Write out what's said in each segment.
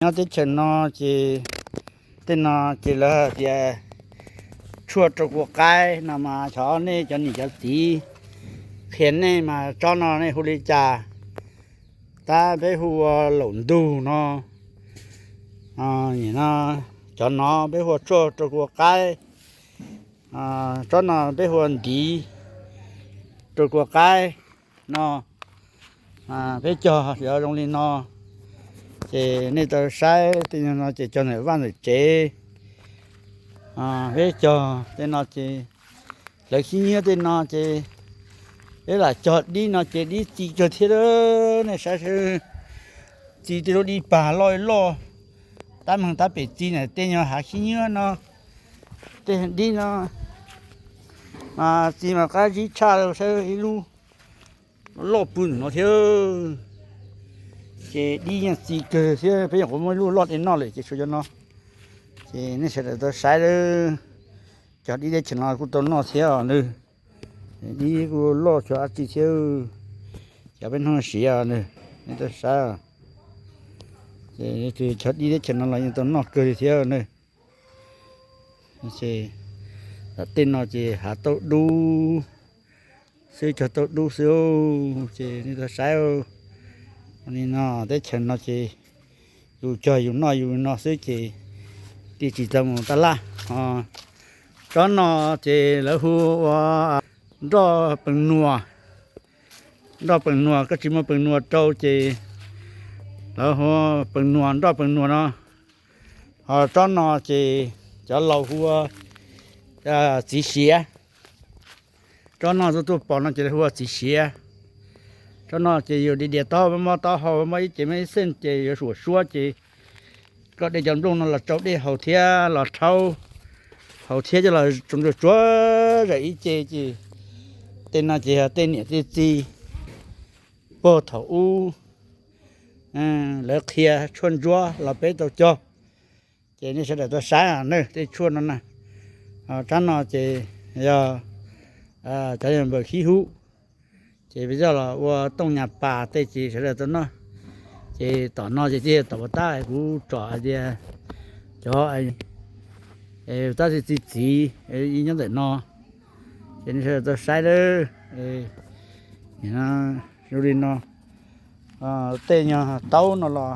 Nyob teb chaws no ces tej no ces lawv hais tias tshuaj rau kua qaib no mas xyov nej cov niam cov txiv qhia nej mas tsob no nej hu li cas. Tab peb hu ua laum ntug no, cov no peb hu ua tshuaj rau kua qaib, tsob no peb hu ua ntiv rau kua qaib no. Peb cog xyov zoo li no, ces nej tau saib tej no ces cog ntawm vaj ntawm tsev. Peb cog tej no ces lawv khib nyiab tej no ces peb lam cog dib no ces dib txi kawg thiab. Nej saib, txi tej lub dib pag loj loj, tab meeg tab pem txi na tej nyuag hav khib nyiab no, tej dib no mas txi mas qab zib tshaj, saib ib lub loj pw no thiab. Ces dib yeej txi kawg thiab, peb nyuam qhuav muab ib lub loj de noj lawm ces tshuav cov no. Ces nej sawv daws tau saib lawm, cog dib teb chaws no kuj tau noj thiab os nawb. Dib kuj loj tsuav dab tsi thiab, cov peb hnub siav os nawb, nej tau saib. Ces cog dib teb chaws no los yeej tau noj kawg li thiab nawb. Tej no ces hav tauj dub xwb, cog tauj dub xwb. Ces nej tau saib li no, teb chaws no ces yus cog yus noj yus no xwb ces twb tsis tau mus tab laj. Tsob no ces lawv hu ua nroj pees nuas, nroj pees nuas, koj tsis muaj pees nuas rau ces lawv hu pees nuas, nroj pees nuas no. Ho tsob no ces cov laus hu ua txiv siav. Tsob no tuaj tuaj pom no ces lawv hu ua txiv siav. Tsob no ces yus diav diav taub hau, mob taub hau, mob ib ce mob ib xeej ces yuav suam suab ces koj de cov nplooj no los tsau dej haus thiab los rhaub haus thiab coj los tsuav tsuav zawm ib ce ces tej no ces yog tej niam tej txiv puag thaum ub lawv qhia tshuaj ntsuab los peb tau cog. Ces nej sawv daws tau saib nawb, tej tshuaj no na. Tsob no ces yog cov yog npaws khib hub, ces peb coj los ua tooj nyas pas tej ces sawv daws tau noj. Ces tom no ces thiaj tom puas tab kuv tsom hais tias cov tab txi txiv txiv nyob ntawm no, ces nej sawv daws tau saib lawm. Zoo li no, tej nyuag taub no los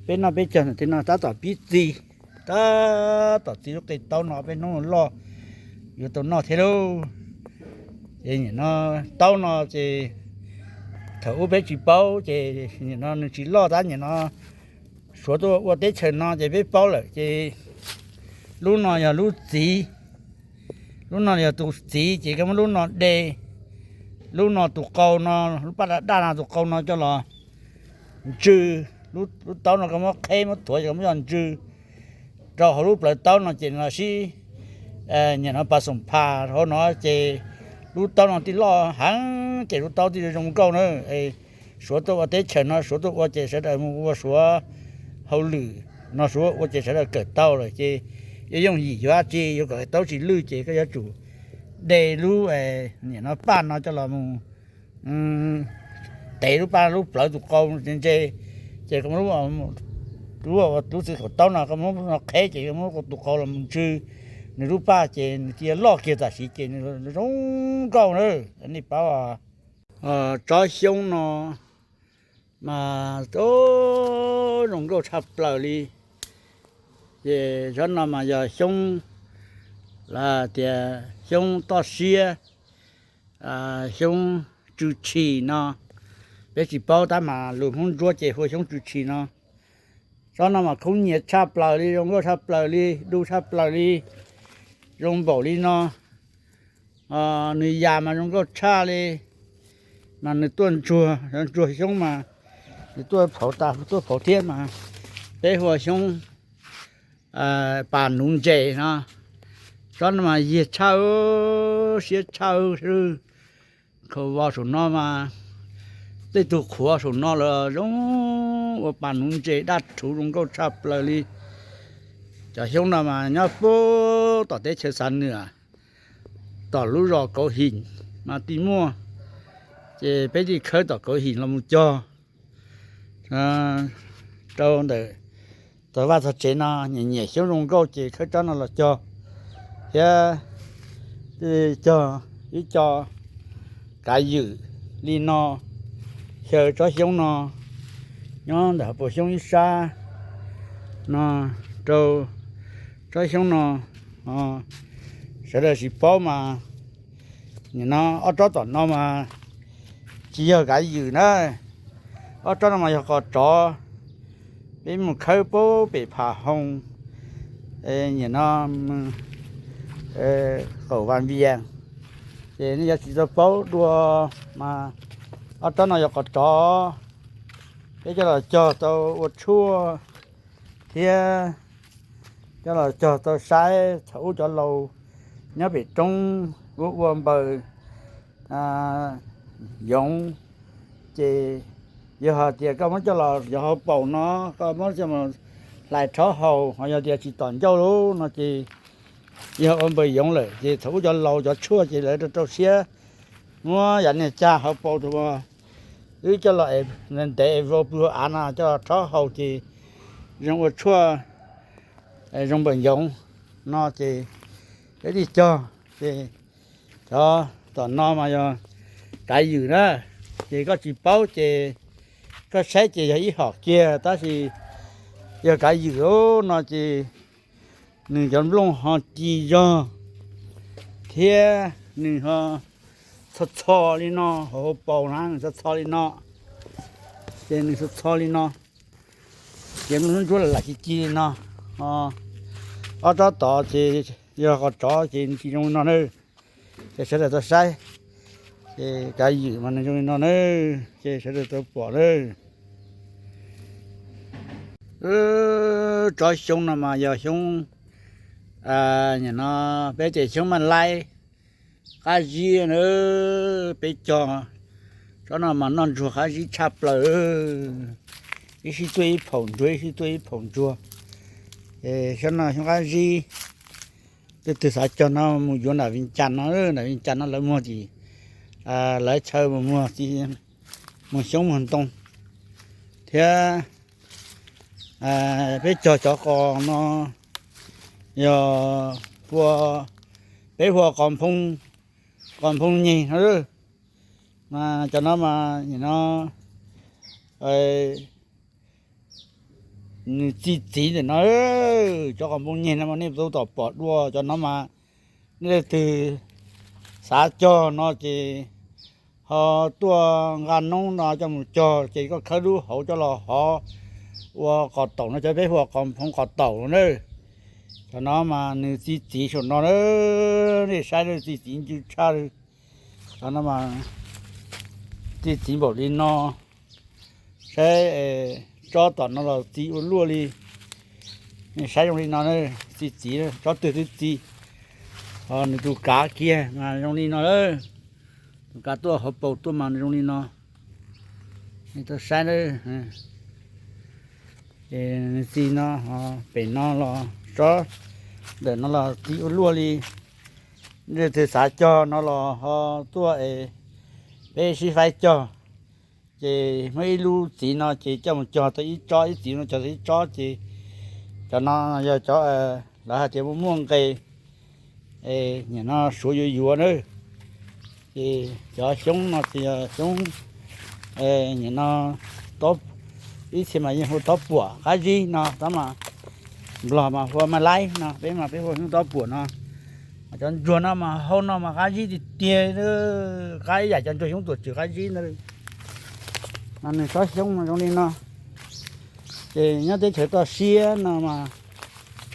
peb noj peb cog ntawm tej no tab tom pib txi, tab tom txi lub qe taub no peb hnub loj yuav tau noj thiab lauj. Ces nim no taub no ces thaum ub peb tsis paub ces nim no nws tsis loj tab nim no suav tuaj ua teb chaws no ces peb paub lawm ces lub no yog lub txiv, lub no yog tus txiv ces koj muab lub no de, lub no tus qau no, lub paj daj daj no tus qau no coj los ntsw, lub taub no koj muab qheb muab thuav ces koj muab coj ntsw rau hauv lub plawv taub no ces los sib nim no pas xoom phas hauv no ces lub taub no thiaj loj heev ces lub taub thiaj zoo nkauj na. Suav tuaj ua teb chaws no, suav tuaj ua ces sawv daws mus ua suav hauj lwm no, suav ua ces sawv daws kawm tau lawm ces yuav yooj yim yuav dab tsi, yuav kom taub tsis lwj ces koj yuav tsum de lub nim no paj no coj los mus tev lub paj lub plawv tus qau ntse ntse, ces koj muab lub, lub txiv khaum taub no koj muab no qheb ces koj muab tus qau los mus ntsw nws lub paj ces nws thiaj loj kiag tam sim ces nws zoo nkauj na. Nej paub tsob xyoob no mas zoo nkauj tshaj plaws li. Ces tsob no mas yog xyoob, lawv tias xyoob toj siab, xyoob tsw tshis no. Peb tsis paub tab mas lus Hmoob Ntsuab ces hu ua xyoob tsw tshis no. Tsob no mas khoob nyias tshaj plaws li, zoo nkauj tshaj plaws li, du tshaj plaws li, zoo npaum li no. Nws yam mas zoo nkauj tshaj li, mas nws tuaj ntsuag, ntsuag xyoob mas nws tuaj phauv tas tuaj phauv thiab mas peb hu ua xyoob pas nuv ntses no. Tsob no mas yiag tshaj, siab tshaj. Khaum vos saum no mas, tej tug qhuav saum no los zoo ua pas nuv ntses daj rhuv zoo nkauj tshaj plaws li. Cov xyoob no mas nyob puag tom teb chaws Xav Nwam, tom lub zos Kauv Him mas thiaj muaj, ces peb thiaj khawb tom Kauv Him los mus cog rau ntawm txog vaj txog tsev no nyiam nyiam xyoob zoo nkauj ces khawb tsob no los cog thiab. Cog ib co kav ywm li no, xyaw tsob xyoob no nyob ntawm hauv paus xyoob ib sab no rau tsob xyoob no. Sawv daws tsis paub mas nim no ob tsob tom no mas tsis yog kav ywm na, ob tsob no mas yog qos tsov. Peb mus khawb pab pem Pham Hoo, nim no qaum Vas Vias, ces nej yuav tsis tau paub dua mas ob tsob no yog qos tsov. Peb coj los cog tau ua tshuaj thiab coj los cog tau saib thaum ub cov laus nyob pem roob ua ua npaws yoov, ces yog hais tias koj muab coj los yov hauv paus no, koj muab coj mus hlais rhaub haus, ho yog tias tsis tom ncauj lawm no ces yog ua npaws yoov lawm ces thaum ub cov laus cov tshuaj ces lawv rau rau siab muab yav niag cag hauv paus tus wb coj los ntev es vau pw hauv av no coj los rhaub haus ces zoo ua tshuaj zoo npaws yoov no ces peb thiaj cog. Ces cov tom no mas yog kav ywm na, ces koj tsis paub ces koj saib ces yog ib hom kiag tab sis yog kav ywm no ces nws cov nplooj ho ci zog thiab nws ho txho txho li no, hauv hauv paus na nws txho txho li no, ces nws txho txho li no, ces nplooj ntsuab lam lam ci ci li no. Ob tsob tod ces yog qos tsov ces nws tsis zoo li no na. Ces sawv daws tau saib, ces kav ywm mas nws zoo li no na, ces sawv daws tau pom na. Tsob xyoob no mas yog xyoob, nim no peb tias xyoob maj laib qab zib na. Peb cog tsob no mas noj ntsuag qab zib tshaj plaws, ib sib tuaj ib phaum ntsuag, ib sib tuaj ib phaum ntsuag. Xyoob no xyoob qab zib, leej twg xav cog no mus yuav nram Vias Cas no, nram Vias Cas no lawv muag tim, lawv chaw mus muag, muag xyoob muag ntoo thiab. Peb cog cov qos no yog pua, peb hu ua qos nphoo nyeg no. Mas cov no mas nim no nws txi txiv ntawm no, cov qos nphoo nyeg no mas nej tau tom pom dua. Cov no mas nej leej twg xav cog no ces ho tuaj nqa noob no coj mus cog ces koj khawb lub hauv coj los hov ua qos taum no, cov peb hu ua qos nphoo qos taum no na. Cov no mas nws txi txiv saum no na, nej saib txi txiv ncw tshaj li. Cov no mas txi txiv npaum li no, saib tsob tom no los txi ua luaj li. Nej saib zoo li no, txi txiv, tsob twg twb txi. Nws tus kav kiag mas zoo li no, tus kav tuaj hauv paus tuaj mas zoo li no. Nej tau saib, ces nws txi no, pem no los tsob ntawm no los txi ua luaj li. Nej leej twg xav cog no los ho tuaj es peb sib faib cog. Ces muaj ib lub txiv no ces coj mus cog tau ib tsob, ib txiv no cog tau ib tsob ces cov no yog cov lawv hais tias muaj muaj nqe, nim no suav yuav yuav na. Ces cov xyoob no ces yog xyoob, nim no ib txhia mas yeej hu taub puam qab zib no, tab mas Nplog mas hu ua maj laib no, peb mas peb hu ua xyoob taub puam no. Cov ntsuag no mas hau no mas qab zib tiag tiag, qab ib yam cov ntsuag xyoob tuam tswm qab zib ntawd. Mas nws tsob xyoob no zoo li no, ces nyob teb chaws toj siab no mas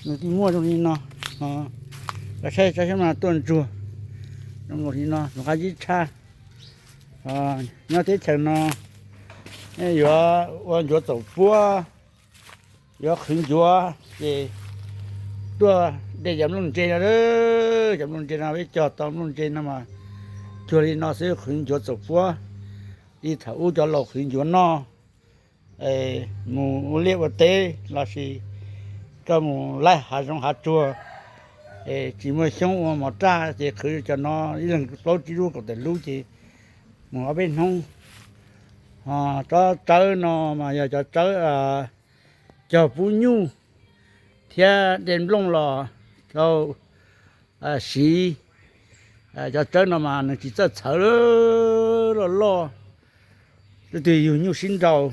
nws thiaj muaj zoo li no. Koj saib tsob xyoob no tuaj ntsuag zoo nkaus li no, zoo qab zib tshaj. Nyob teb chaws no yuav ua ncuav txaus puab, yuav qhwv ncuav ces tuaj de cov nplooj ntse no, cov nplooj ntse no peb cog tau nplooj ntse no mas cuag li no xwb, qhwv ncuav txaus puab li thaum ub cov laus qhwv ncuav noj. Mus ua liaj ua teb lossis koj mus laij hav zoov hav tsuag, tsis muaj xyoob ua mov raj ces qhwv cov no ib leeg plaub tsib lub kaum tawm lub ces mus ob peb hnub. Tsob tsawb no mas yog cov tsawb cog pub nyuj, thiab dej nplooj los rau siv. Cov tsawb no mas nws tsis txawj txhawv, loj loj. Leej twg yug nyuj sib nraus,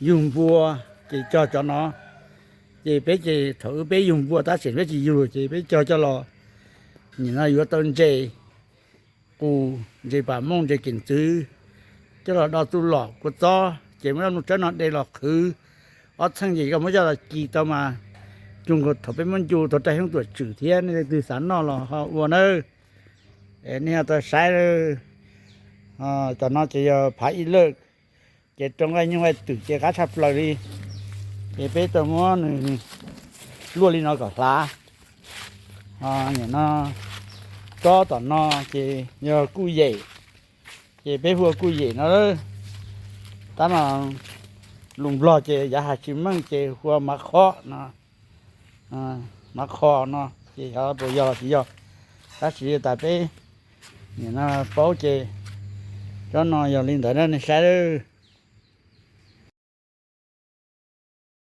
yug npua, ces cog cov no. Ces peb ces thaum peb yug npua tab sis peb tsis yug ces peb cog coj los, nim no yuav tau ntses qus, ntses pam mooj, ntses kim ntxwv, coj los do txuj lom kua txob ces muab lub tsawb no de los qhwv ob txheej ces koj muab coj los ci tau mas cuag nkaus thaum peb muab ncu tau rau xyoob tuam tswm thiab. Nej leej twg xav noj los ho ua nawb. Nej ho tau saib, cov no ces yog phav ib lawj, ces rau nqaij nyuj nqaij twm ces qab tshaj plaws li. Ces peb tau muab nws luaj li no kom hlav. Nim no tsob tom no ces yog kuj yem, ces peb hu ua kuj yem no. Tab mas lus Nplog ces yav hais tsis meej ces hu ua mav khob no, mav khob no. Ces xyov puas yog los tsis yog, tab sis tas peb nim no paub ces tsob no yog li ntawd nej saib.